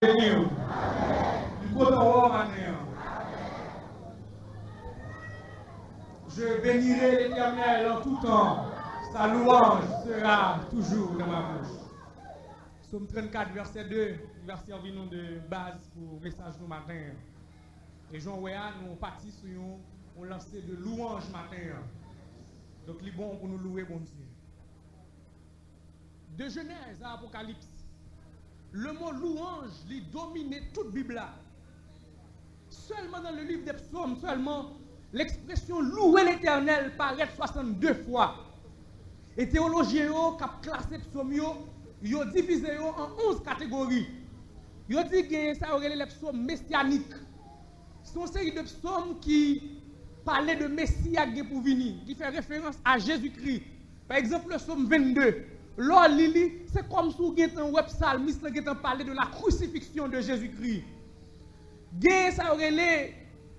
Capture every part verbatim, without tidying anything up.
Beni w. M kontan wè w maten an. Je bénirai l'Éternel en tout temps. Sa louange sera toujours dans ma bouche. Sòm trannkat, vèsè de, li va sèvi nou de baz pou mesaj nou maten an. E jan w wè a, nou pati sou yon, yon lanse de louanj maten an. Donk, li bon pou nou louwe Bondye. De Genèse à Apocalypse, le mot louange li domine tout Bib la. Sèlman nan le livre des psaumes sèlman, lekspresyon louer l'Éternel parèt swasann de fwa. E teyolojyen yo k ap klase psòm yo, yo divize yo an onz kategori. Yo di gen sa yo rele lè psòm mesyanik. Se yon seri de psòm ki pale de Mesi a k gen pou vini, ki fè referans a Jezikri. Pa egzanp, le psaume vingt-deux, lè w li li, se kòmsi w gentan wè psalmis lan gentan pale de la crucifixion de Jésus-Christ. Gen sa yo rele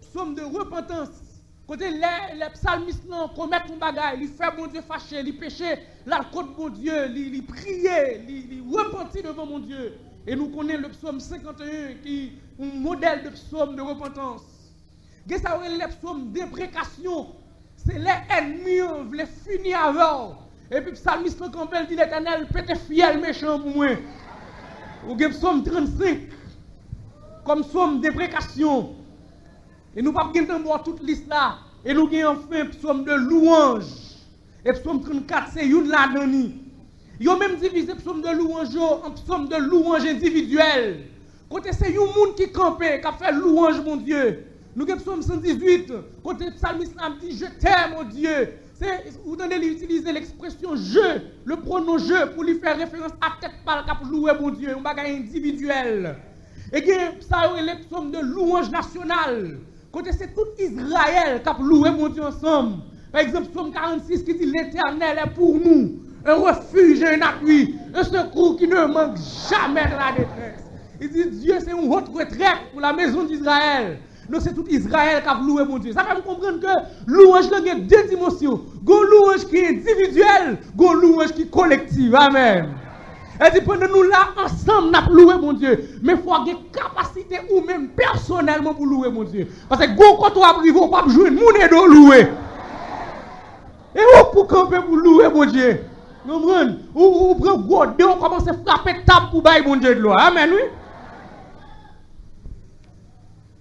psaume de repentance, kote lè, lè psalmis lan komèt yon bagay, li fè Bondye fache, li peche, l al kot Bondye, li, li priye, li, li repanti devan Bondye. E nou konnen le psaume cinquante et un ki yon modèl de psaume de repentance. Gen sa yo rele lè psòm deprekasyon. Se lè ènmi an vle fini avè w. Epi psalmis lan kanpe, l di, Letènèl, pete fyèl mechan an pou mwen. Ou gen psòm trannsenk kòm psòm deprekasyon. E nou p ap gentan ba w tout lis la. E nou gen anfen psòm de louwanj. E psòm trannkat se youn ladan li. Yo menm divize psòm de louwanj yo an psòm de louwanj endividyèl, kote se yon moun ki kanpe, k ap fè louwanj Bondye. Nou gen psòm san dizuit, kote psalmis la ap di, Je t'aime, ô Dieu. Se, ou tande li itilize lekspresyon je, le pronom je, pou li fè referans a tèt pa l k ap louwe Bondye, yon bagay endividyèl. E gen sa yo rele psòm de louwanj nasyonal, kote se tout Izrayèl k ap louwe Bondye ansanm. Pa egzanp, Sòm karannsis ki di, L'Éternel est pour nous un refuge et un appui, un secours qui ne manque jamais dans la détresse. Li di, Dye se yon wòt retrèt pou la maison d'Israël. Donk, se tout Izrayèl k ap louwe Bondye. Sa fè m konprann ke louwanj lan gen de dimansyon. Gen yon louwanj ki endividyèl, gen yon louwanj ki kolektif. Amèn. E di, pandan nou la ansanm, n ap louwe Bondye. Men fò w gen kapasite ou menm pèsonèlman pou louwe Bondye. Paske gon kote w ap rive, w p ap jwenn moun ede w louwe. E ou k pou kanpe pou louwe Bondye. Konprann? Ou, ou pran gode, ou kòmanse frape tab pou bay Bondye glwa. Amèn, wi.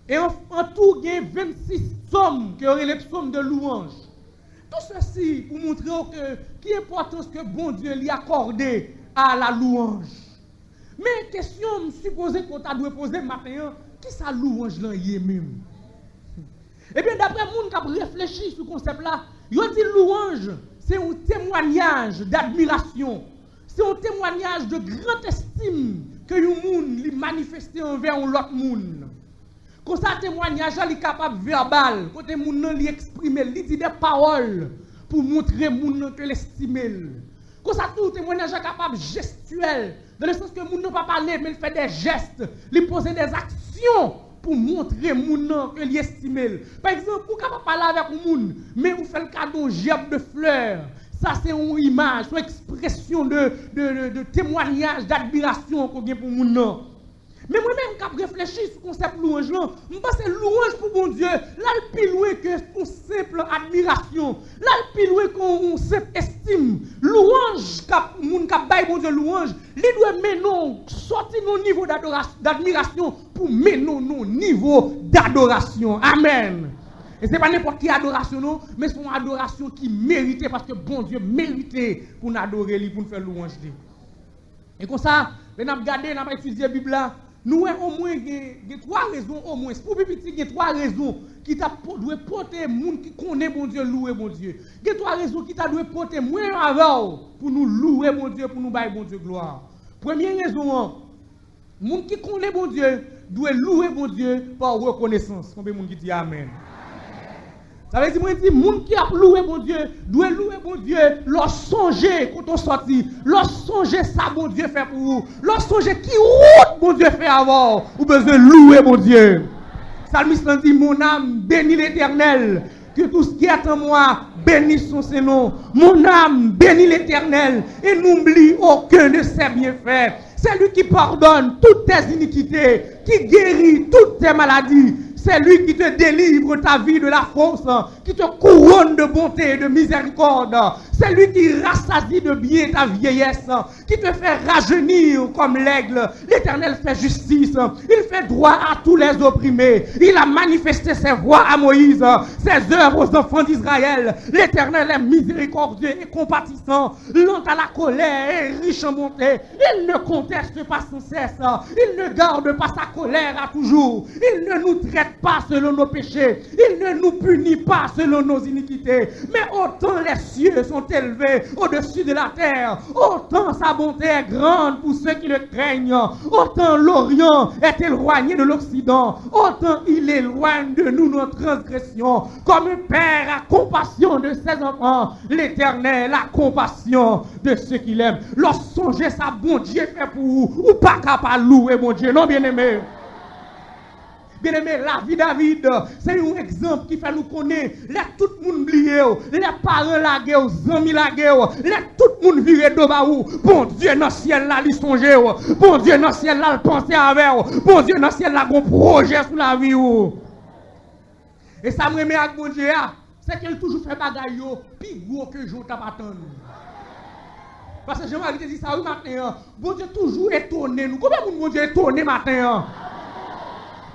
E an, an tou, gen vennsis psòm ke yo rele psòm de louwanj. Tout sesi pou montre w ke ki enpòtans ke Bondye li akòde a la louwanj. Men kesyon m sipoze ke w ta dwe poze maten an, kisa louwanj lan ye menm? Ebyen, daprè moun k ap reflechi sou konsèp la, yo di louwanj se yon temwanyaj dadmirasyon, se yon temwanyaj de gran estim ke yon moun li manifeste anvè yon lòt moun. Konsa, temwanyaj la, li kapab vèbal, kote moun nan, li eksprime l, li di de pawòl pou montre moun nan ke l estime l. Konsa tou, temwanyaj la kapab jestyèl, dans le sens ke moun nan pa pale, men l fè de jès, li poze de aksyon pou montre moun nan ke li estime l. Pa egzanp, ou kapab pale avèk yon moun, men ou fè l kado yon jèb de flè. Sa se yon imaj, yon ekspresyon de, de, de, de temwanyaj, dadmirasyon ke w gen pou moun nan. Men mwen menm k ap reflechi sou konsèp louwanj lan, m panse louwanj pou Bondye, l al pi lwen ke yon senp admirasyon, l al pi lwen ke yon senp estim. Louwanj k ap, moun k ap bay Bondye louwanj, li dwe mennen w sòti nan yon nivo dadora-, dadmirasyon pou mennen w nan yon nivo dadorasyon. Amèn. E se pa nenpòt ki adorasyon non, men se yon adorasyon ki merite, paske Bondye merite pou n adore li, pou n fè louwanj li. E konsa, lè n ap gade, n ap etidye Bib la, nou wè omwen gen, gen twa rezon, omwen, pou pi piti, gen twa rezon ki ta po-, dwe pote moun ki konnen Bondye louwe Bondye. Gen twa rezon ki ta dwe pote mwen avè w pou nou louwe Bondye, pou nou bay Bondye glwa. Premye rezon an, moun ki konnen Bondye dwe louwe Bondye pa rekonesans. Konbyen moun ki di amèn? Sa vle di, mwen di, moun ki ap louwe Bondye dwe louwe Bondye lè w sonje kote w sòti, lè w sonje sa Bondye fè pou ou, lè w sonje ki wout Bondye fè avè w, ou bezwen louwe Bondye. Psalmiste lan di, Mon âme, bénis l'Éternel, que tout ce qui est en moi bénisse son saint nom. Mon âme, bénis l'Éternel et n'oublie aucun de ses bienfaits. C'est lui qui pardonne toutes tes iniquités, qui guérit toutes tes maladies. C'est lui qui te délivre ta vie de la fosse, qui te couronne de bonté et de miséricorde. C'est lui qui rassasie de bien ta vieillesse, qui te fait rajeunir comme l'aigle. L'Éternel fait justice. Il fait droit à tous les opprimés. Il a manifesté ses voies à Moïse, ses œuvres aux enfants d'Israël. L'Éternel est miséricordieux et compatissant, lent à la colère et riche en bonté. Il ne conteste pas sans cesse. Il ne garde pas sa colère à toujours. Il ne nous traite pas selon nos péchés. Il ne nous punit pas selon nos iniquités. Mais autant les cieux sont élevés au-dessus de la terre, autant sa bonté est grande pour ceux qui le craignent. Autant l'Orient est éloigné de l'Occident, autant il éloigne de nous nos transgressions. Comme un père a compassion de ses enfants, l'Éternel a compassion de ceux qu'il aime. Lè w sonje sa Bondye fè pou ou, ou pa ka pa louwe Bondye, non, byeneme. Byeneme, lavi David, se yon egzanp ki fè nou konnen, lè tout moun bliye w, lè paran lage w, zanmi lage w, lè tout moun vire do ba ou, Bondye nan syèl la, li sonje w. Bondye nan syèl la, l panse avè w. Bondye nan syèl la, gon pwojè sou lavi w. E sa m renmen ak Bondye a, se ke l toujou fè bagay yo pi gwo ke jan w t ap atann. Pastè Jean Marie te di sa wi maten an. Bondye toujou etone nou. Konbyen moun Bondye etone maten an?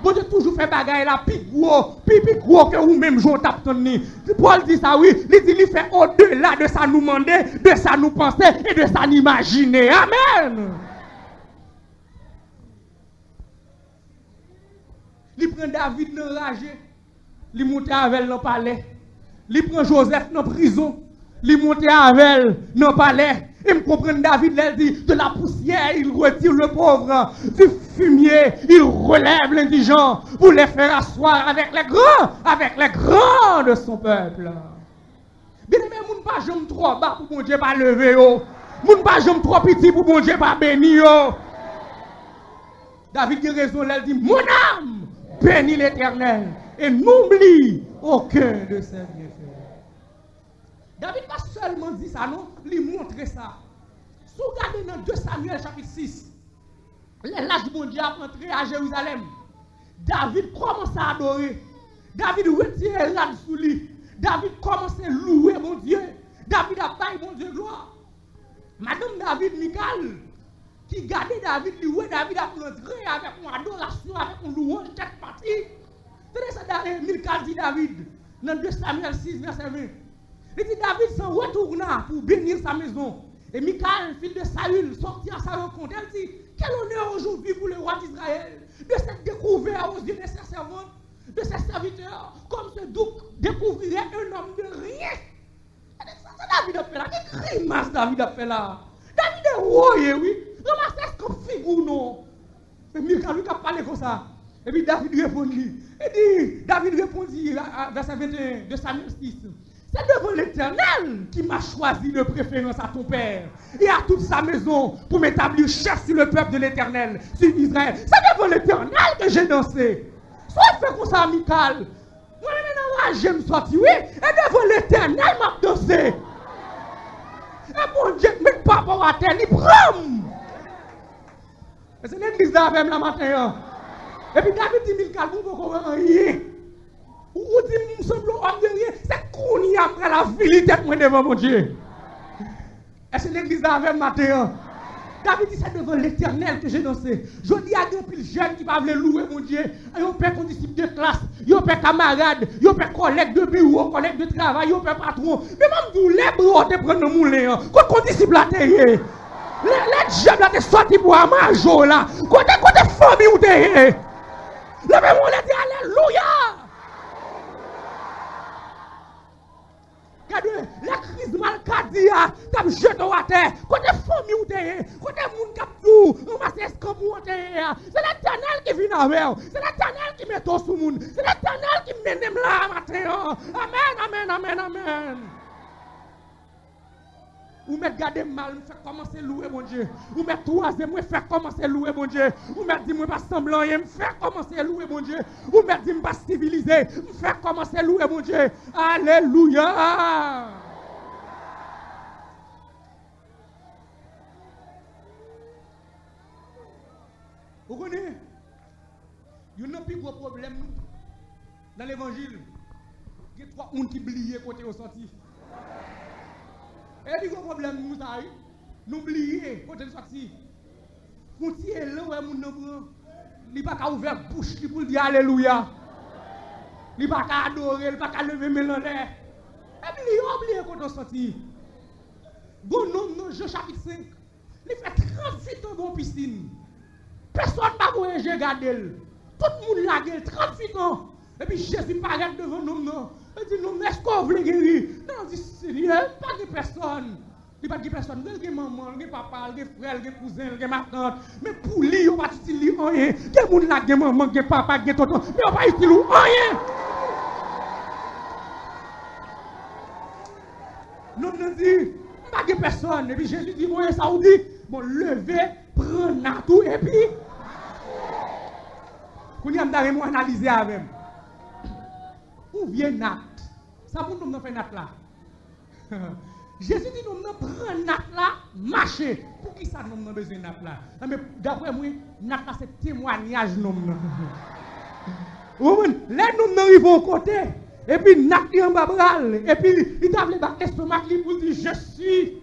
Bondye toujou fè bagay la pi gwo, pi, pi gwo ke ou menm jan w t ap tann li. Pòl di sa wi, li di li fè odela de sa nou mande, de sa nou panse e de sa n imajine. Amèn! Li pran David nan raje, li monte avè l nan palè. Li pran Jozèf nan prizon, li monte avè l nan palè. E m konprann David lè l di, de la poussière, il retire le pauvre, du fumier, il relève l'indigent, pour les faire asseoir avec les grands, avec les grands de son peuple. Byeneme, moun pa janm twò ba pou Bondye pa leve yo. Moun pa janm twò piti pou Bondye pa beni yo. David gen rezon lè l di, mon âme, bénis l'Éternel, et n'oublie aucun de ses bienfaits. David pa sèlman di sa, non, li montre sa. Si w gade nan de Samyèl chapit sis, lè lach Bondye ap antre a Jerizalèm, David kòmanse adore. David retire rad sou li. David kòmanse louwe Bondye. David ap bay Bondye glwa. Madanm David, Mikal, ki gade David, li wè David ap rantre avèk yon adorasyon, avèk yon louwanj tèt pati. Tande sa Da-, eh, Mikal di David nan de Samyèl sis, vèsè ven. Li di, David s'en retourna pour bénir sa maison. Et Michal, fille de Saül, sortit à sa rencontre. Elle dit, quel honneur aujourd'hui pour le roi d'Israël de s'être découvert aux yeux de ses servantes, de ses serviteurs, comme ce doute découvrirait un homme de rien. Sa David ap fè la? Ki grimas David ap fè la? David e woye, wi. Ranmase eskanp figi w non. Men Mikal wi k ap pale konsa. Epi David reponn li. Li di, David reponn li, a, a, vèsè venteyen de Samyèl sis, c'est devant l'Éternel qui m'a choisi de préférence à ton père et à toute sa maison pour m'établir chef sur le peuple de l'Éternel, sur Israël. C'est devant l'Éternel que j'ai dansé. Sa w ap fè konsa, Mikal? Mwen menm nan raje m sòti, wi. E devan Letènèl m ap danse. E Bondye k met papa w atè, li pran m. Èske legliz la avè m la maten an? Epi David di Mikal, bon, poko wè anyen. Ou, ou di m sanble yon òm de ryen. Se kounye a m pral avili tèt mwen devan Bondye. Èske legliz la avè m maten an? David di, c'est devant l'Éternel que j'ai dansé. Jodi a, gen anpil jèn ki pa vle louwe Bondye. Yo pè kondisip de klas, yo pè kamarad, yo pè kòlèg de biwo, kòlèg de travay, yo pè patwon. Men ban m di w, lè bri w te pran nan moulen an, kot kondisip la te ye? Lè, lè dyab la te sòti pou amaje w la, kote, kote fanmi w te ye? Leve men w, di, alelouya! Gade, lè kriz malkadi a t ap jete w atè, kote fanmi w te ye? Kote moun k ap di w ranmase eskanp ou an te ye a? Se Letènèl ki vin avè w. Se Letènèl ki mete w sou moun. Se Letènèl ki mennen m la a maten an. Amèn, amèn, amèn, amèn. Ou mèt gade m mal, m fèk kòmanse louwe Bondye. Ou mèt kwaze m, mwen fèk kòmanse louwe Bondye. Ou mèt di mwen pa sanble anyen, m fèk kòmanse louwe Bondye. Ou mèt di m pa sivilize, m fèk kòmanse louwe Bondye. Alelouya! Youn nan pi gwo pwoblèm nou nan levanjil, gen twòp moun ki bliye kote yo sòti. E pi gwo pwoblèm nou sa, wi. Nou bliye kote n sòti. Yon ti elan wè moun nan pran. Li pa ka ouvè bouch li pou l di alelouya. Li pa ka adore, li pa ka leve men l anlè. E bliye, w bliye kote w sòti. Gon nonm nan Jan chapit senk. Li fè tranntuit an bò pisin. Pèsonn pa voye je gade l. Tout moun lage l tranntuit an. Epi Jezi parèt devan nonm nan. Li di, "Nonm nan, èske w vle geri?" Nonm nan di, "Senyè, pa gen pèsonn." Li pa t gen pèsonn. Li gen manman l, gen papa l, gen frè l, gen kouzen l, gen matant. Men pou li, yo pa t itil li anyen. Gen moun la k gen manman, k gen papa, k gen tonton. Men yo pa itil ou anyen. Nonm nan di, "M pa gen pèsonn." Epi Jezi di, "Bon, e sa w di? Bon, leve, pran nat ou, epi." Kounye a, m ta renmen w analize avè m. Ou vye nat. Sa pou nonm nan fè nat la? Jezi di nonm nan, "Pran nat la, mache." Poukisa nonm nan bezwen nat la? Enben, daprè mwen, nat la se temwayaj nonm nan. Ou konprann? Lè nonm nan rive yon kote, epi nat li anba bra l, epi li, li ta vle bat lestomak li pou l di, "Je suis."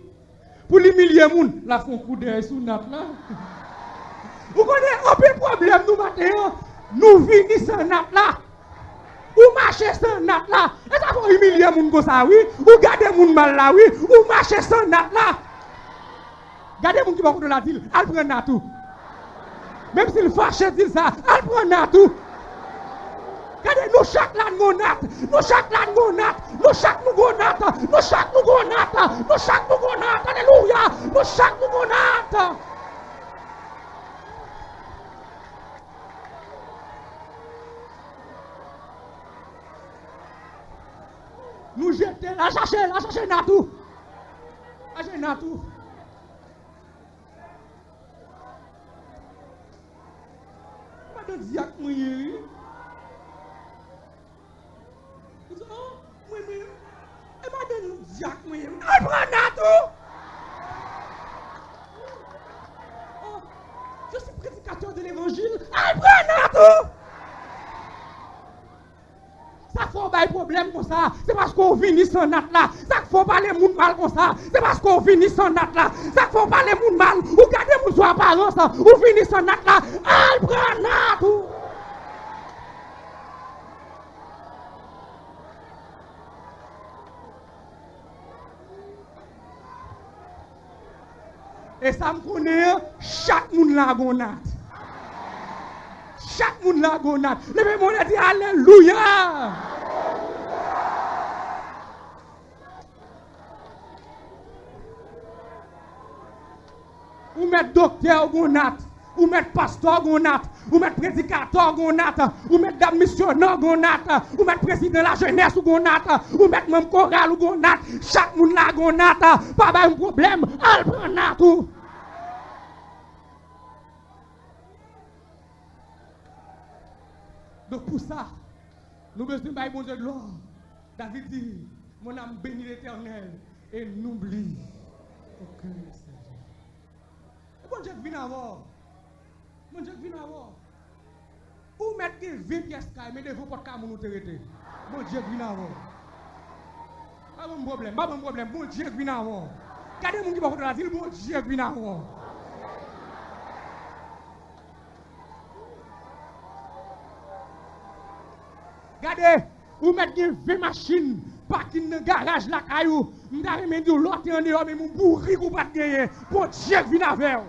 Pou l imilye moun, l ap fè yon kout dèyè sou nat la. Ou konnen anpil pwoblèm nou maten an, nou vini san nat la. Ou mache san nat la. E sa fè w imilye moun konsa, wi. Ou gade moun mal la, wi. Ou mache san nat la. Gade moun ki bò kote w la, di l, "Al pran nat ou." Menm si l fache, di l sa, "Al pran nat ou." Gade, nou chak la n gon nat. Nou chak la n gon nat. Nou chak nou gon nat. Nou chak nou gon nat. Nou chak nou gon nat. Alelouya. Nou chak nou gon nat. Nou jete l, al chache, al chache nat ou. Al chache nat ou. Madan dyak mwen ye, wi. Ou di, "Oh, mwen menm, e madan dyak mwen ye, wi." Al pran nat ou. "Oh, je suis prédicateur de l'évangile." Al pran nat ou. Sa k fè w bay pwoblèm konsa, se paske w vini san nat la. Sa k fè w pale moun mal konsa, se paske w vini san nat la. Sa k fè w pale moun mal, ou gade moun sou aparans, ou vini san nat la. Al pran nat ou. E sa m konnen an, chak moun la gon nat. Chak moun la gon nat. Leve men w, di alelouya. Ou mèt doktè, ou gon nat. Ou mèt pastè, ou gon nat. Ou mèt predikatè, ou gon nat. Ou mèt dam misyonè, ou gon nat. Ou mèt prezidan lajenès, ou gon nat. Ou mèt manm koral, ou gon nat. Chak moun la gon nat. Pa bay m pwoblèm, al pran nat ou. Donk pou sa, nou bezwen bay Bondye glwa. David di, "Mon âme bénit l'Éternel et n'oublie aucun de ses bienfaits." E Bondye k vin avè w. Bondye k vin avè w. Ou mèt gen ven pyès kay, men devan pòt kay moun ou te rete. Bondye k vin avè w. Pa ban m pwoblèm, pa ban m pwoblèm. Bondye k vin avè w. Gade moun ki bò kote w la, di l, "Bondye k vin avè w." Gade, ou mèt gen ven machin pakin nan garaj lakay ou. M ta renmen di w lè w te andeyò, men m, ou bourik ou pa t genyen. Bondye k vin avè w.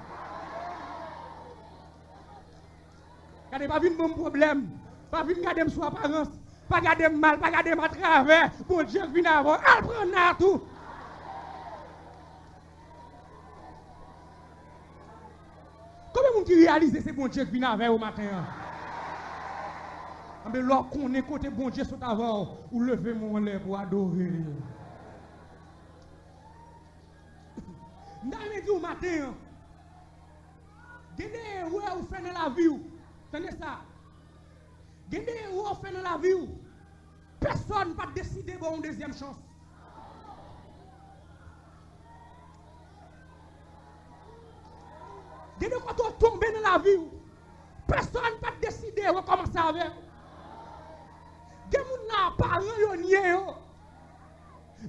Gade, pa vin ban m pwoblèm. Pa vin gade m sou aparans. Pa gade m mal, pa gade m atravè. Bondye k vin avè w. Al pran nat ou. Konbyen moun ki reyalize se Bondye k vin avè yo maten an? Anben, lè w konnen kote Bondye sot avè w, ou leve men w anlè pou w adore l. M ta renmen di w maten an, gen de erè ou fè nan lavi w. Tande sa. Gen de erè ou fè nan lavi w. Pèsonn pa t deside ba w yon dezyèm chans. Gen de kote w tonbe nan lavi w. Pèsonn pa t deside rekòmanse. sa avè w. Gen moun la, paran yo nye yo.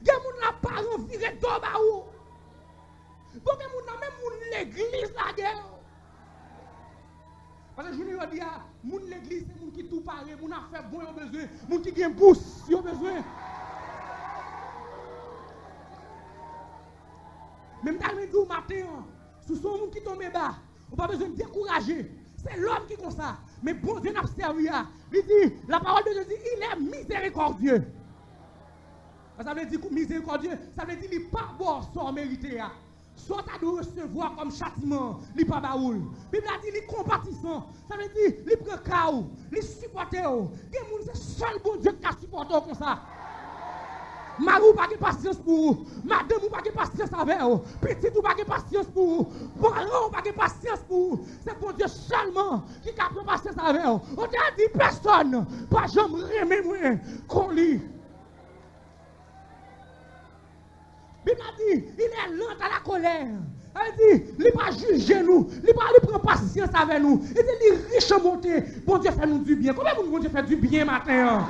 Gen moun la, paran vire do ba ou. Bon, gen moun la, menm moun legliz lage yo. Paske jounen jodi a, moun legliz se moun ki tou pare, moun afè bon yo bezwen, moun ki gen bous yo bezwen. Men m ta renmen di w maten an, si w se yon moun ki tonbe ba, ou pa bezwen dekouraje. Se lòm ki konsa. Men Bondye n ap sèvi a, li di, la parole de Dieu dit, il est miséricordieux. Sa vle di kou mizerikòdye, sa vle di li pa ba w sa w merite a. Sa w ta dwe resevwa kòm chatiman, li pa ba ou l. Bib la di li konpatisan, sa vle di li pran ka w, li sipòte w. Gen moun se sèl Bondye ki ka sipòte w konsa. Mari w pa gen pasyans pou ou, madanm ou pa gen pasyans avè w, pitit ou pa gen pasyans pou ou, paran w pa gen pasyans pou ou. Se Bondye sèlman ki ka pran pasyans avè w. Ote a di, pèsòn pa janm renmen mwen kon li. Bib la di, il est lent à la colère. Sa vle di, li pa jije nou, li pa, li pran pasyans avè nou. Li di, li rich an bonte. Bondye fè nou dibyen. Konbyen moun Bondye fè dibyen maten an?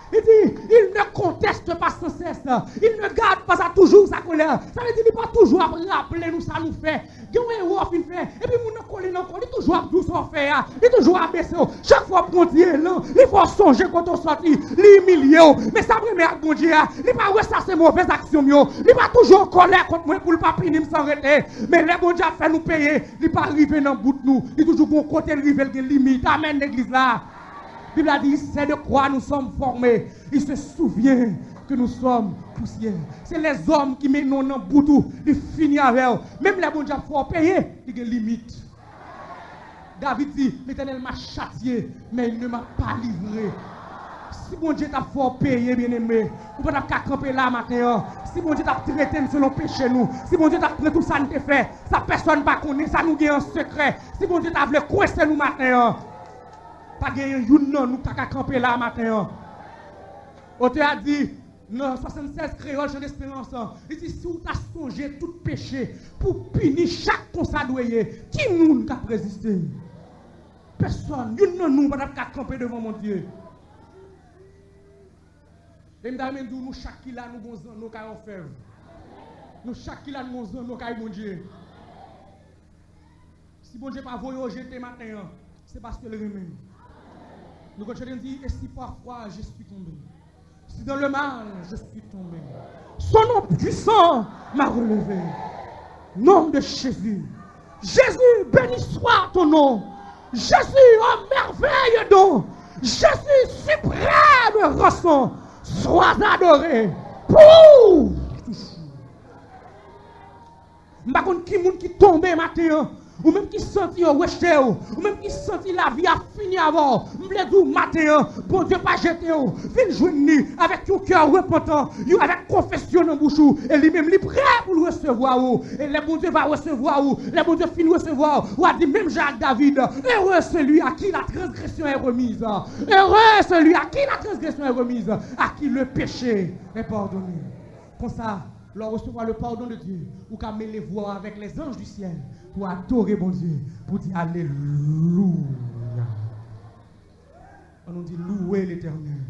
Li di, il ne conteste pas sans cesse. Il ne garde pas à toujours sa colère. Sa vle di, li pa toujou ap raple nou sa nou fè. Gen yon erè w fin fè, epi moun nan kole nan kò, li toujou ap di w sa w fè a, li toujou ap bese w. Chak fwa w pran ti elan, li fè w sonje kote w sòti, li imilye w. Men sa m renmen ak Bondye a, li pa resase movèz aksyon m yo, li pa toujou an kòlè kont mwen pou l pa pini m san rete. Men lè Bondye ap fè nou peye, li pa rive nan bout nou, li toujou gon kote l rive, l gen limit. Amèn, legliz la. Bib la di, il sait de quoi nous sommes formés. Il se souvient que nous sommes poussière. Se lèzòm ki mennen w nan bout ou, li fini avè w. Menm lè Bondye ap fè w peye, li gen limit. David di, L'Éternel m'a châtié, mais il ne m'a pas livré. Si Bondye t ap fè w peye, byeneme, ou pa t ap ka kanpe la maten an. Si Bondye t ap trete n selon peche nou, si Bondye t ap pran tout sa n te fè, sa pèsòn pa konnen, sa nou gen an sekrè, si Bondye ta vle kwense nou maten an, pa genyen youn nan nou k ta ka kanpe la maten an. Otè a di, nan swasannsèz Kreyòl Chan Desperans, li di, si w ta sonje tout peche pou pini chak konsa dwe ye, ki moun k ap reziste? Pèsòn, youn nan nou pa t ap ka kanpe devan Bondye. E m ta renmen di w, nou chak ki la, nou gon zanno kay òfèv. Nou chak ki la, nou gon zanno kay Bondye. Si Bondye pa voye w jete maten an, se paske l renmen w. Nou konn chante, n di, et si parfois je suis tombé, si dans le mal je suis tombé, son nom puissant m'a relevé. Nom de Jésus. Jésus, béni soit ton nom. Jésus, oh merveilleux don. Jésus, suprême rançon. Sois adoré pour toujours. M pa konn ki moun ki tonbe maten an, ou menm ki santi yo rejte w, ou menm ki santi lavi a fini avè w. M vle di w maten an, Bondye pa jete w. Vin jwenn li avèk yon kè repantan, yon, avèk konfesyon nan bouch ou, e li menm li prè pou l resevwa ou. E lè Bondye va resevwa ou, lè Bondye fin resevwa ou, w a di menm jan ak David, heureux celui à qui la transgression est remise. Heureux celui à qui la transgression est remise, à qui le péché est pardonné. Konsa, lè w resevwa le pardon de Dieu, ou ka mele vwa w avèk les anges du ciel pou adore Bondye, pou di alelouya. Ann nou di louwe Letènèl.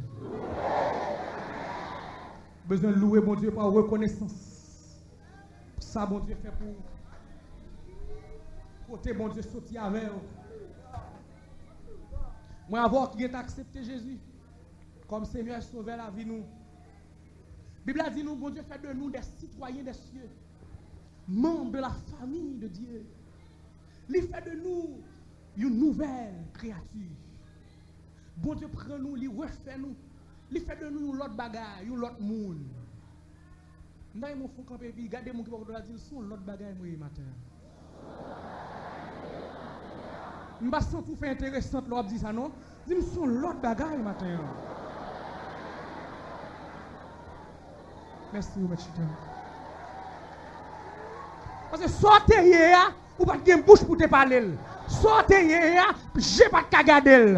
Bezwen louwe Bondye pa rekonesans. Sa Bondye fè pou ou. Kote Bondye soti avè w. Mwen avè w ki gentan aksepte Jezi kòm Senyè e Sovè lavi nou. Bib la di nou, Bondye fè de nou des citoyens des cieux, membres de la famille de Dieu. Li fè de nou yon nouvèl kreyati. Bondye pran nou, li refè nou. Li fè de nou yon lòt bagay, yon lòt moun. M ta renmen w fon kanpe epi gade moun ki bò kote w la, di l, se yon lòt bagay mwen ye maten an. M pa santi w fè enteresant lè w ap di sa non. Di m se yon lòt bagay maten an. Mèsi, ou mèt chita. Paske sa w te ye a, ou pa t gen bouch pou te pale l. Sa w te ye a, je pa t ka gade l.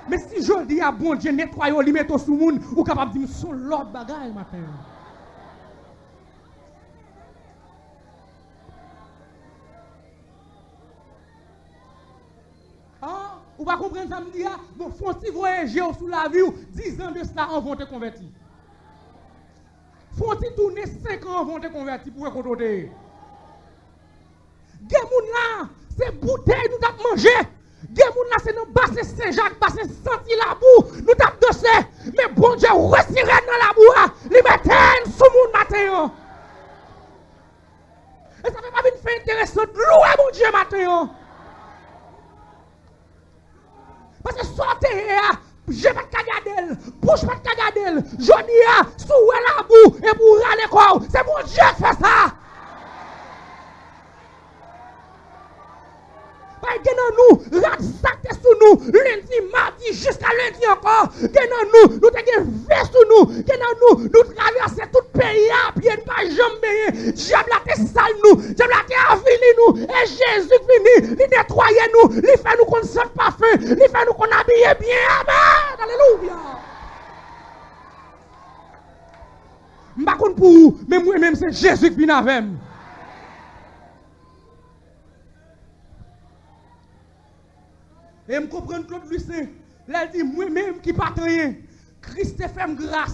Men si jodi a Bondye netwaye w, li mete w sou moun, ou kapab di m se yon lòt bagay maten an. Ah, Ou pa konprann sa m di a? Bon, fè yon ti voye je w sou lavi w, dizan de sila anvan w te konvèti. Fè yon ti tounen senk an anvan w te konvèti pou w wè kote w te ye. Gen moun la, se boutèy nou t ap manje. Gen moun la, se nan basen Sen Jak, basen santi labou, nou t ap danse. Men Bondye retire n nan labou a, li mete n sou moun maten an. E sa fè pa vin fè enteresan, louwe Bondye maten an. Paske sa w te ye a, je pa t ka gade l, bouch pa t ka gade l. Jodi a, si w wè labou, epi w rale kò w, se Bondye k fè sa. Bay gen nan nou, rad sa k te sou nou, lendi, madi, jiska lendi ankò. Gen nan nou, nou te gen ve sou nou. Gen nan nou, nou travèse tout peyi a apye, n pa janm benyen. Dyab la te sal nou, dyab la te avili nou. E Jezi k vini, li netwaye nou, li fè nou konn sant pafen, li fè nou konn abiye byen. Amèn! Alelouya! M pa konn pou ou, men mwen menm se Jezi k vin avè m. E m konprann Claude Louissaint, lè l di, mwen menm ki pa t anyen, Kris te fè m gras,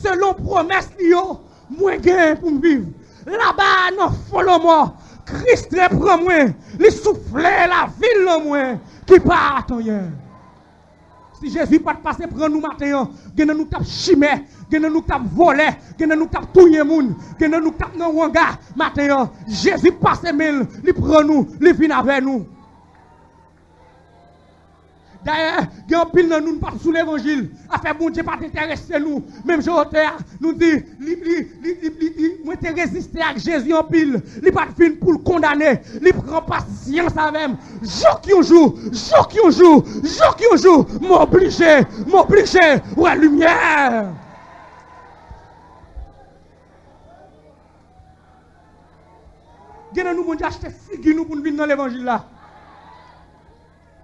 selon pwomès li yo, mwen gen pou m viv. Laba a nan fon lanmò, Kris te pran mwen, li soufle lavi l nan mwen, ki pa t anyen. Si Jezi pa t pase pran nou maten an, gen nan nou k t ap chimè, gen nan nou k t ap vòlè, gen nan nou k t ap touye moun, gen nan nou k t ap nan wanga maten an. Jezi pase men l, li pran nou, li vin avè nou. Dayè, gen anpil nan nou, nou p ap sou levanjil. Afè Bondye pa t enterese nou. Menm jan otè a, nou di, li, li, li, li, li, li, mwen te reziste ak Jezi anpil. Li pa t vin pou l kondane. Li pran pasyans avè m. Jouk yon jou, jouk yon jou, jouk yon jou, m oblije, m oblije wè limyè. Gen nan nou, Bondye achte figi nou pou n vin nan levanjil la.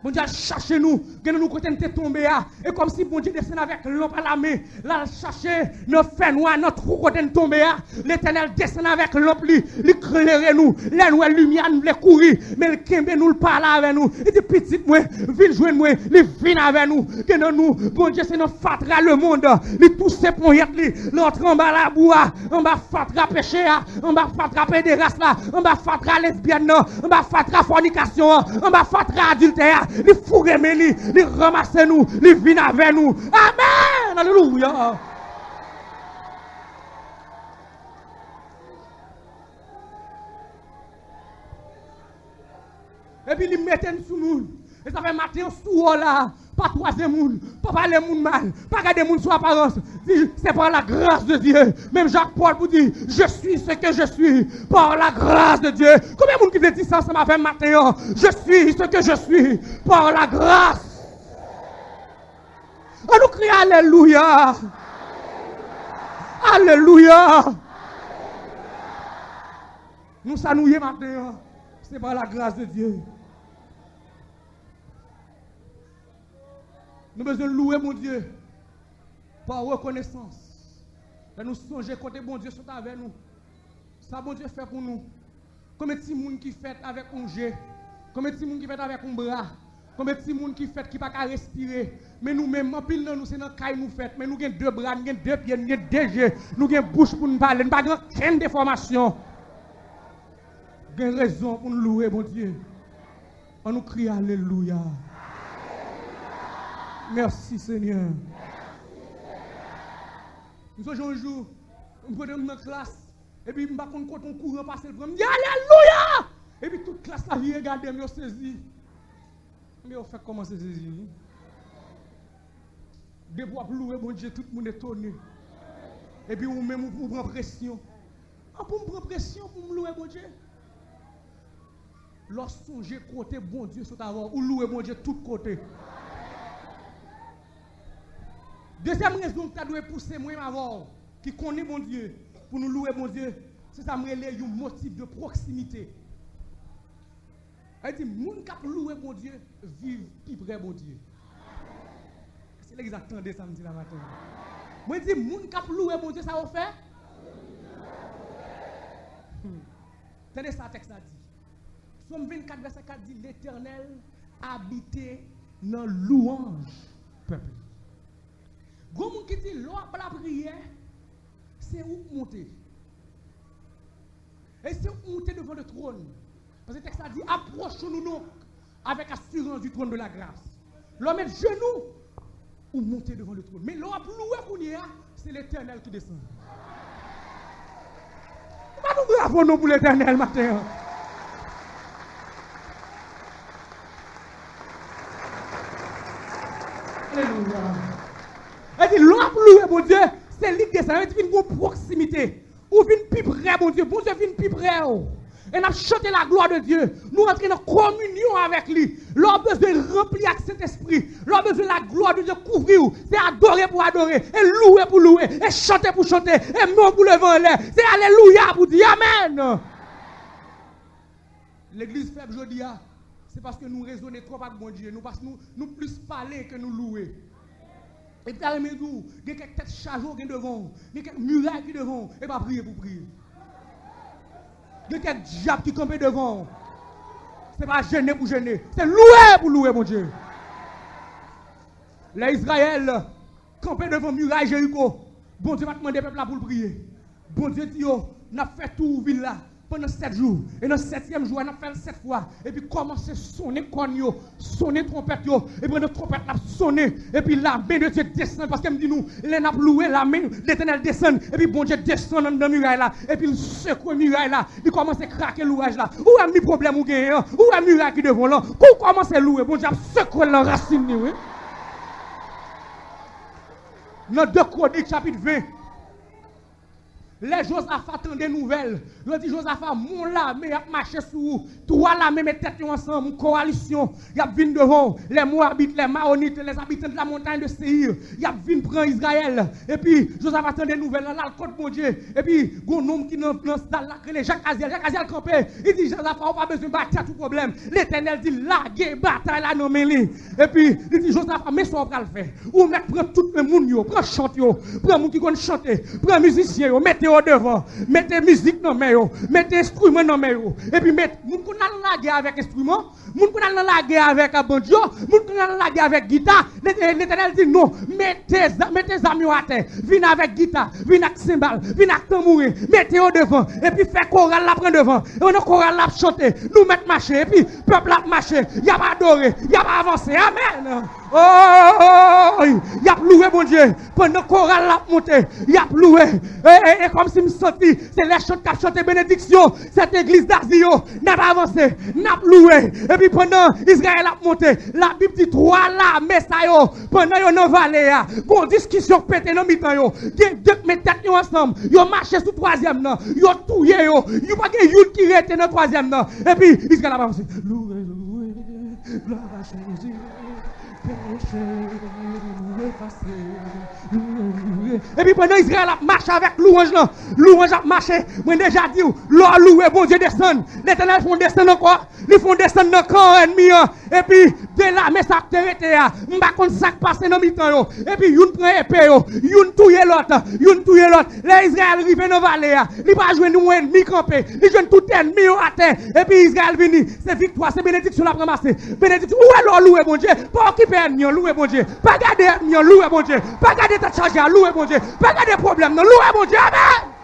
Bondye al chache nou. Gen nan nou kote n te tonbe a. E kòmsi Bondye desann avèk lanp a la men. L al chache nan fènwa, nan twou kote n tonbe a. Letènèl desann avèk lanp li. Li klere nou. Lè n wè limyè a, n vle kouri. Men l kenbe nou, l pale avè nou. Li di, pitit mwen, vin jwenn mwen. Li vin avè nou. Gen nan nou, Bondye se nan fatra lemonn. Li touse ponyèt li. Li antre anba labou a. Anba fatra peche a, anba fatra pederas la, anba fatra lesbyèn nan, anba fatra fònikasyon an, anba fatra adiltè a. Li foure men li, li ranmase nou, li vin avè nou. Amèn! Alelouya! Epi li mete n sou moun. E sa fè maten an sou wòl la, pa twaze moun, pa pale moun mal, pa gade moun sou aparans. Di, c'est par la grâce de Dieu. Menm jan ak Pòl pou di, je suis ce que je suis par la grâce de Dieu. Konbyen moun ki vle di sa ansanm avè m maten an? Je suis ce que je suis par la grâce. An nou kriye alelouya. Alelouya. Nou sa nou ye maten an, se pa la gras de Dye. Nou bezwen louwe Bondye pa rekonesans. Lè nou sonje kote Bondye sot avè nou, sa Bondye fè pou nou. Konbyen timoun ki fèt avèk yon je? Konbyen timoun ki fèt avèk yon bra? Konbyen timoun ki fèt ki pa ka respire? Men nou menm, anpil nan nou se nan kay nou fèt, men nou gen de bra, n gen de pye, n gen de je, nou gen bouch pou n pale, n pa gen okenn defòmasyon. Gen rezon pou n louwe Bondye. An nou kriye alelouya. Mèsi Senyè. M sonje yon jou, m kote m nan klas, epi m pa konn kote yon kouran pase l pran m, m di alelouya! Epi tout klas la vire gade m, yo sezi. Men yo fèk kòmanse sezi wi. Depi w ap louwe Bondye, tout moun etone. Epi ou menm ou, ou pran presyon. An pou m pran presyon pou m louwe Bondye? Lè w sonje kote Bondye sot avè w, ou louwe Bondye tout kote. Dezyèm rezon ki ta dwe pouse mwen avè w, ki konnen Bondye, pou nou louwe Bondye, se sa m rele yon motif de pwoksimite. Sa vle di, moun k ap louwe Bondye viv pi pre Bondye. Èske legliz la tande sa m di la maten an? Mwen di, moun k ap louwe Bondye, sa yo fè? Hmm. Tande sa tèks la di. Sòm vennkat, vèsè kat di, Letènèl abite nan lwanj pèp li. Gon moun ki di lè w ap lapriyè, se ou k monte. E se ou k monte devan le trône. Paske tèks la di, approchons-nous donc avec assurance du trône de la grâce. Lè w met jenou, ou monte devan le trône. Men lè w ap louwe kounye a, se Letènèl ki desann. Bat yon bravo non pou Letènèl maten an. Alelouya. E di, lè w ap louwe Bondye, se li k desann. E di, vin gon pwoksimite. Ou vin pi pre Bondye. Bondye vin pi pre w. E n ap chante la gloire de Dieu. Nou antre nan kominyon avèk li. Lè w bezwen ranpli ak Sentespri, lè w bezwen la gloire de Dieu kouvri w, se adore pou adore, e louwe pou louwe, e chante pou chante, e men w pou leve anlè. Se alelouya pou di amèn. Legliz fèb jodi a, se paske nou rezone twòp ak Bondye. Nou pas-, nou, nou plis pale ke nou louwe. E m ta renmen di w, gen kèk tèt chaje w gen devan w, gen kèk miray ki devan w, e pa priye pou priye. Gen kèk dyab ki kanpe devan w, se pa jene pou jene, se louwe pou louwe Bondye. Lè Izrayèl kanpe devan miray Jeriko, Bondye pa t mande pèp la pou l priye. Bondye di yo, n ap fè tou vil la pandan sèt jou. E nan sètyèm jou a, n ap fè l sèt fwa. Epi kòmanse sonnen kòn yo, sonnen twonpèt yo. Epi pandan twonpèt la ap sonnen, epi lamen de Dye desann. Paske m di nou, lè n ap louwe, lamen Letènèl desann. Epi Bondye desann anndan miray la. Epi l sekwe miray la. Li kòmanse krake lwanj la. Ou wè mi pwoblèm ou genyen an? Ou wè miray ki devan w lan? Kou w kòmanse louwe, Bondye ap sekwe l nan rasin li, wi. Nan de Kwonik, chapit ven, lè Jozafa tande nouvèl, yo di Jozafa, men yon lame y ap mache sou ou. Twa lame met tèt yo ansanm, yon kowalisyon. Y ap vin devan w. Les Moabites, les Maonites, les habitants de la montagne de Séïr, y ap vin pran Izrayèl. Epi Jozafa tande nouvèl la, l al kot Bondye. Epi gon nonm ki nan, nan sal la k rele Jak Azyèl. Jak Azyèl kanpe. Li di Jozafa, ou pa bezwen bay tèt ou pwoblèm. Letènèl di l lage batay la nan men li. Epi li di Jozafa, men sa w pral fè. Ou mèt pran tout moun yo, pran chant yo, pran moun ki konn chante, pran mizisyen yo, mete yo devan, mete mizik nan men yo, mete enstriman nan men yo, epi met moun konn al lagè avèk enstriman, moun konn al nan lagè avèk banjo, moun konn al nan lagè avèk gita. Lete-, Letènèl di non, mete za-, mete zam yo atè, vin avèk gita, vin ak senbal, vin ak tanbouren, mete yo devan, epi fè koral la pran devan. E pandan koral la ap chante, nou mèt mache, epi pèp la ap mache, y ap adore, y ap avanse. Amèn. Oh, y ap louwe Bondye. Pandan koral la ap monte, y ap louwe. E, e, e kòmsi m santi se lè chant k ap chante benediksyon sèt egliz Dazi yo. N ap avanse, n ap louwe. Epi pandan Izrayèl ap monte, Labib di twa lame sa yo, pandan yo nan vale a, gon diskisyon k pete nan mitan yo. Gen de k met tèt yo ansanm, yo mache sou twazyèm nan, yo touye yo. Yo pa gen youn ki rete nan twazyèm nan. Epi Izrayèl ap avanse. Louwe, louwe, glwa a Jezi. Peche nou efase. Louwe, louwe. Epi pandan Izrayèl ap mache avèk lwanj lan, lwanj ap mache. Mwen deja di w, lè w louwe, Bondye desann. Letènèl fè w desann ankò. Li fè w desann nan kan ènmi an. Epi de lame sa k te rete a, m pa konn sa k pase nan mitan yo. Epi youn pran epe yo, youn touye lòt, youn touye lòt. Lè Izrayèl rive nan vale a, li pa jwenn yon ènmi kanpe. Li jwenn tout ènmi yo atè. Epi Izrayèl vini. Se viktwa, se benediksyon l ap ranmase. Benediksyon. Ou wè lè w louwe Bondye, pa okipe ènmi an, louwe Bondye. Pa gade ènmi an, louwe Bondye. Pa gade tèt chaje a, louwe Bondye. Pa gade pwoblèm nan, louwe Bondye. Amèn.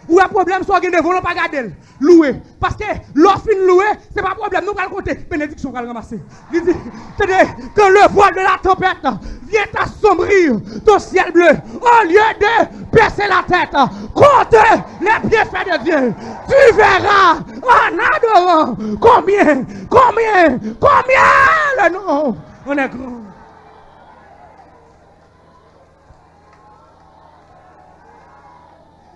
Ou wè pwoblèm sa w gen devan w lan, pa gade l. Louwe. Paske lè w fin louwe, se pa pwoblèm non pral konte, benediksyon pral ranmase. Li di, tande, quand le voile de la tempête vient assombrir ton ciel bleu, au lieu de baisser la tête, compte les bienfaits de Dieu. Tu verras en adorant combien, combien, combien le nom en est grand.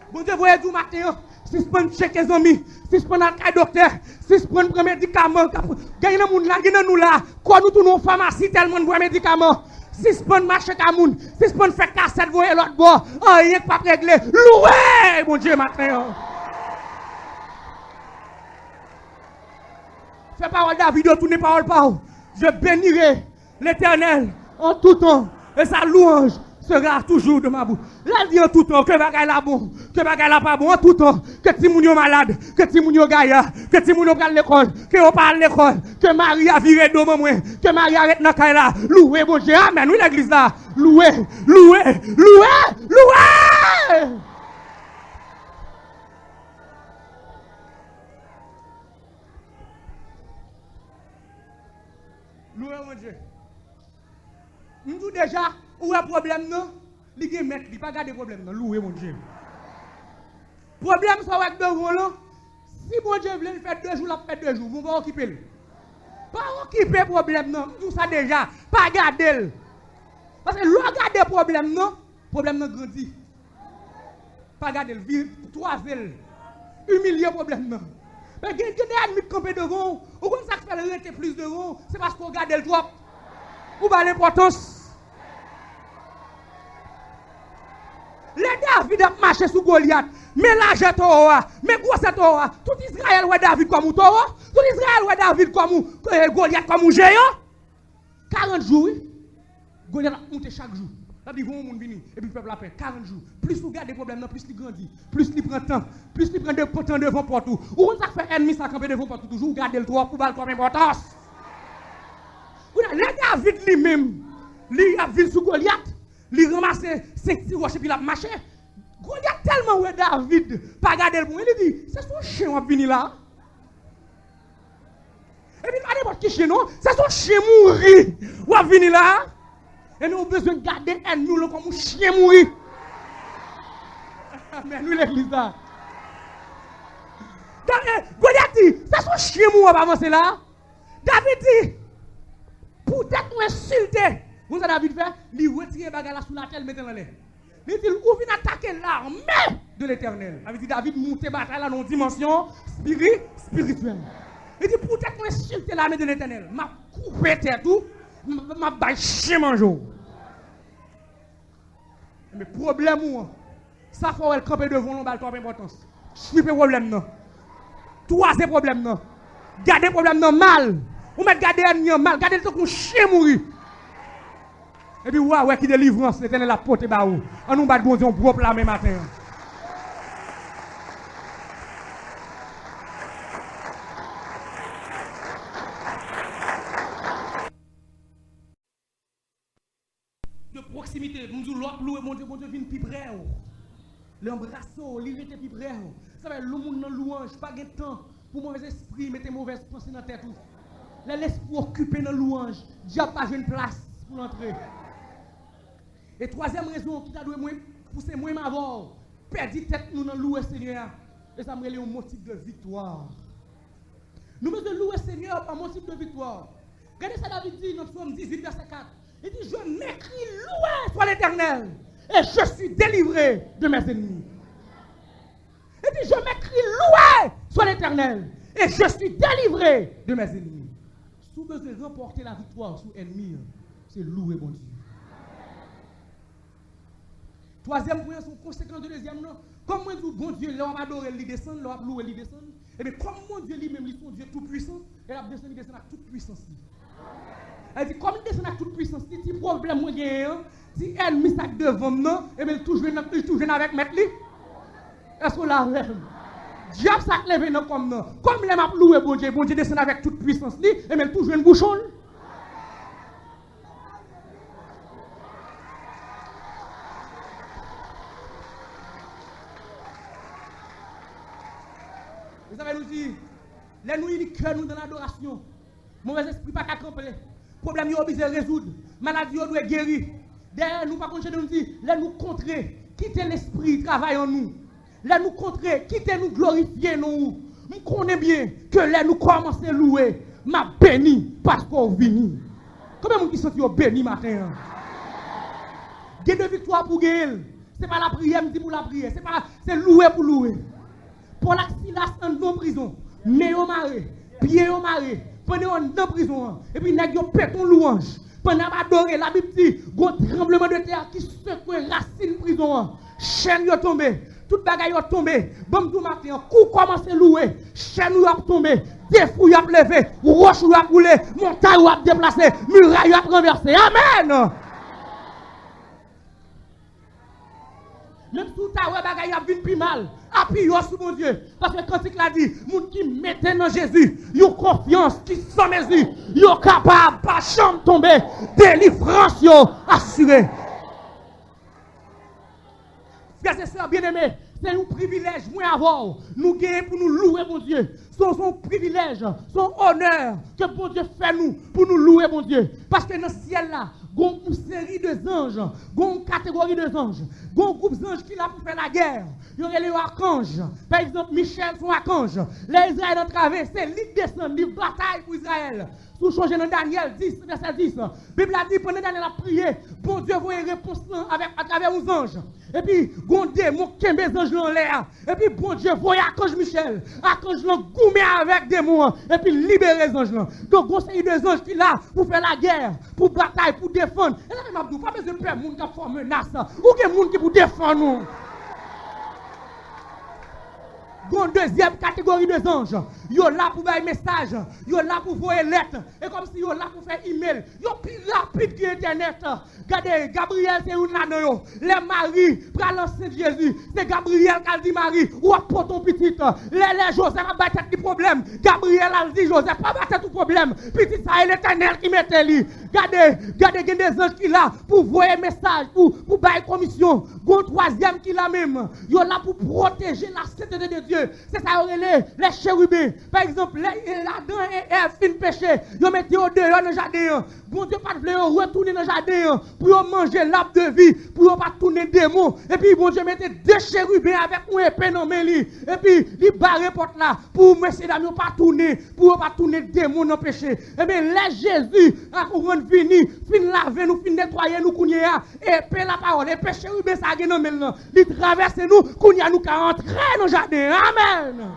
Bondye voye di w maten an, sispann tcheke zanmi, sispann al kay doktè, sispann pran medikaman. K ap, gen nan moun la, gen nan nou la, kò nou tounen yon famasi tèlman n bwè medikaman. Sispann mache kay moun, sispann fè kasèt voye lòt bò, anyen k p ap regle. Louwe Bondye maten an. Fè pawòl David yo tounen pawòl pa w. Je bénirai l'Éternel en tout temps, et sa louange sera toujours de ma bouche. Lè l di an tou tan, ke bagay la bon, ke bagay la pa bon, an tou tan, Ke timoun yo malad, ke timoun yo gaya, ke timoun yo pral lekòl, ke yo pa al lekòl, ke mari a vire do ban mwen, ke mari a ret nan kay la. Louwe Bondye, amèn, wi, legliz la. Louwe, louwe, louwe, louwe! Louwe Bondye. M di w deja, ou wè pwoblèm nan, li gen mèt li, pa gade pwoblèm nan, louwe Bondye. Pwoblèm sa w wè k devan w lan, si Bondye vle, l fè de jou, l ap fè de jou, bon, pa okipe l. Pa okipe pwoblèm nan, m di w sa deja, pa gade l. Paske lè w gade pwoblèm nan, pwoblèm nan grandi. Pa gade l, vire, twaze l. Imilye pwoblèm nan. Men gen, gen de ènmi k kanpe devan w. Ou konn sa k fè l rete plis devan w? Se paske w gade l twòp. Ou ba l enpòtans. Lè David ap mache sou Golyat, men lajè towo a, men gwosè towo a. Tout Izrayèl wè David kòm yon towo. Tout Izrayèl wè David kòm yon, eh, Golyat kòm yon jeyan. Karant jou, wi. Golyat ap moute chak jou. L ap di, "Voye yon moun vini." Epi pèp la pè. Karant jou. Plis ou gade pwoblèm nan, plis li grandi. Plis li pran tan. Plis li pran de, tan devan pòt ou. Ou konn sa k fè ènmi sa kanpe devan pòt ou toujou? Ou gade l twòp, ou ba l twòp enpòtans. Ou la, lè David li menm, li ap vin sou Golyat, li ranmase senk ti wòch epi l ap mache. Golyat tèlman wè David pa gade l pou li, li di, "Se sou chen w ap vini la?" Epi pa nenpòt ki chen non, se sou chen mouri w ap vini la. Ebyen ou bezwen gade ènmi w lan kòm yon chen mouri. Amèn, wi, legliz la. Gade, Golyat di, se sou chen mouri w ap avanse la. David di, poutèt mwen ensilte. Ou konn sa David fè? Li retire bagay la sou latè, li mete l anlè. Li di l, ou vin atake lame de Letènèl. Sa vle di David moute batay la nan yon dimansyon espiri-, espirityèl. Li di, poutèt mwen ensilte lame de Letènèl, m ap koupe tèt ou, m, m ap bay chen manje w. Men pwoblèm ou an, sa fè w wè l kanpe devan w, l ba l twòp enpòtans. Swipe pwoblèm nan. Twaze pwoblèm nan. Gade pwoblèm nan mal. Ou mèt gade ènmi an mal. Gade l tankou yon chen mouri. Epi w a wè ki delivrans Letènèl ap pote ba ou. Ann nou bat Bondye yon gwo pla men maten an. De pwoksimite, m di w, lè w ap louwe Bondye, Bondye vin pi pre w. Li anbrase w, li rete pi pre w. Sa fè lè yon moun nan lwanj, pa gen tan pou movèzespri mete movèz panse nan tèt ou. Lè lespri w okipe nan lwanj, dyab pa jwenn plas pou l antre. E twazyèm rezon ki ta dwe mwen, pouse mwen m avè w pèdi tèt nou nan louwe Senyè a, e sa m rele yon motif de viktwa. Nou bezwen louwe Senyè a pa motif de viktwa. Gade sa David di nan Sòm dizuit, vèsè kat. Li di, "Je m'écrie loué soit l'Éternel, et je suis délivré de mes ennemis." Li di, "Je m'écrie loué soit l'Éternel, et je suis délivré de mes ennemis." Si w bezwen ranpòte laviktwa sou ènmi an, se louwe Bondye. Twazyèm pwen an, se yon konsekans de dezyèm nan. Kòm mwen di w, Bondye, lè w ap adore l, li desann, lè w ap louwe l, li desann. Ebyen, kòm Bondye li menm, li se yon Dye toupwisan, lè l ap desann, li desann ak tout pwisans li. Sa vle di, kòm li desann ak tout pwisans li, ti pwoblèm mwen genyen an, ti ènmi sa k devan m nan, ebyen, li tou jwenn, li tou jwenn avèk mèt li. Èske w la avè m? Dyab sa k leve nan kò m nan, kòm lè m ap louwe Bondye, Bondye desann avèk tout pwisans li, ebyen, li tou jwenn bouchon l. Mezanmi, nou di, lè nou ini kè nou nan ladorasyon, movèzespri pa ka kanpe. Pwoblèm yo oblije rezoud. Maladi yo dwe geri. Dèyè nou pa konn chante, nou di, lè nou kontre, kite Lespri travay an nou. Lè nou kontre, kite nou glorifye non ou. M konnen byen ke lè nou kòmanse louwe, m ap beni paske w vini. Konbyen moun ki santi yo beni maten an? Gen de viktwa pou genyen l. Se pa lapriyè, m di pou lapriyè. Se pa, se louwe pou louwe. Pòl ak Silas anndan prizon. Men yo mare, pye yo mare. Pandan yo anndan prizon an. Epi nèg yo pete yon lwanj. Pandan y ap adore, Labib di, gon tranbleman de tè ki sekwe rasin prizon an. Chèn yo tonbe, tout bagay yo tonbe. Ban m di w maten an, kou w kòmanse louwe, chèn ou yo ap tonbe, defou yo ap leve, wòch ou yo ap woule, montay ou yo ap deplase, miray yo ap ranvèse. Amèn! Menm si w ta wè bagay yo ap vin pi mal, apiye w sou Bondye. Paske kantik la di, moun ki mete nan Jezi yon konfyans ki san mezi, yo kapab pa janm tonbe, delivrans yo asire. Frè e sè byeneme, se yon privilèj mwen avè w nou genyen pou nou louwe Bondye. Se yon, se yon privilèj, se yon onè ke Bondye fè nou pou nou louwe Bondye. Paske nan syèl la, gon yon seri de zanj, gon yon kategori de zanj, gon yon gwoup zanj ki la pou fè lagè. Yo rele yo akanj. Pa egzanp, Michèl se yon akanj. Lè Izrayèl antrave, se li k desann, li batay pou Izrayèl. Si w chonje nan Danyèl dis, vèsè dis, Bib la di, pandan Danyèl ap priye, Bondye voye repons lan avèk, atravè yon zanj. Epi, gon demon kenbe zanj lan anlè a. Epi, Bondye voye akanj Michèl. Akanj lan goumen avèk demon an. Epi, libere zanj lan. Donk, gon seri de zanj ki la pou fè lagè, pou batay, pou defann. E sa fè m ap di w, pa bezwen pè moun k ap fè w menas. Ou gen moun ki pou defann ou. Gon dezyèm kategori de zanj. Yo la pou bay mesaj. Yo la pou voye lèt. E kòmsi yo la pou fè imèl. Yo pi rapid ke entènèt. Gade, Gabriyèl se youn ladan yo. Lè Mari pral ansent Jezi, se Gabriyèl k al di Mari, w ap pote yon pitit. Lè, lè Jozèf ap bay tèt li pwoblèm, Gabriyèl al di Jozèf, pa bay tèt ou pwoblèm. Pitit sa, e Letènèl ki mete li. Gade, gade, gen de zanj ki la pou voye mesaj, pou, pou bay komisyon. Gon twazyèm ki la menm. Yo la pou pwoteje la sentete de Dye. Se sa yo rele lè cheriben. Pa egzanp, lè Adan e Èv fin peche, yo mete yo deyò nan jaden an. Bondye pa t vle yo retounen nan jaden an pou yo manje lab de vi, pou yo pa t tounen demon. Epi Bondye mete de cheriben avèk yon epe nan men li. Epi li bare pòt la pou mesyedam yo pa tounen, pou yo pa tounen demon nan peche. Ebyen, lè Jezi a rann vini, fin lave nou, fin netwaye nou kounye a, epe lapawòl, epe cheriben sa a gen nan men l lan, li travèse nou, kounye a nou ka antre nan jaden an. Amèn!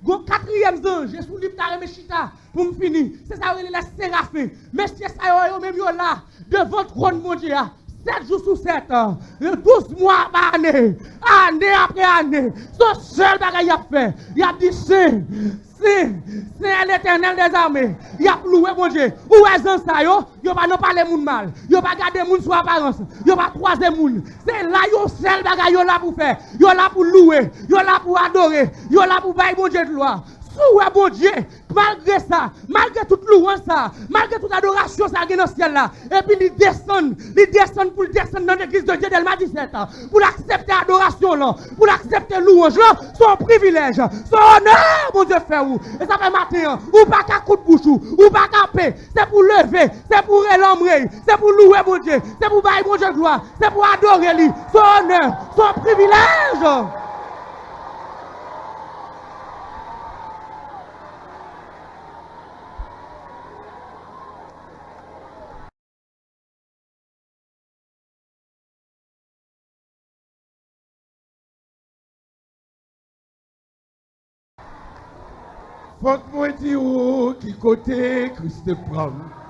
Gon katriyèm zanj, e sou li m ta renmen chita pou m fini. Se sa yo rele lè serafen. Mesye sa yo, yo menm yo la, devan twòn Bondye a, sèt jou sou sèt, douz mwa pa ane, ane apre ane. Se yon sèl bagay y ap fè. Y ap di, Sen, Sen, Sen Letènèl dèzame. Y ap louwe Bondye. Ou wè zanj sa yo? Yo pa nan pale moun mal. Yo pa gade moun sou aparans. Yo pa kwaze moun. Se la yon sèl bagay yo la pou fè. Yo la pou louwe. Yo la pou adore. Yo la pou bay Bondye glwa. Si w wè Bondye, malgre sa, malgre tout louwanj sa, malgre tout adorasyon sa gen nan syèl la, epi li desann, li desann pou l desann nan legliz de Dye Dèlma disèt, pou l aksepte adorasyon lan, pou l aksepte louwanj lan, se yon privilèj, se yon onè Bondye fè ou. E sa fè maten an, ou pa ka koud bouch ou, ou pa ka pe, se pou leve, se pou rele anmwey, se pou louwe Bondye, se pou bay Bondye glwa, se pou adore li, se yon onè, se yon privilèj. Fòk mwen di ou ki kote Kris te pran m.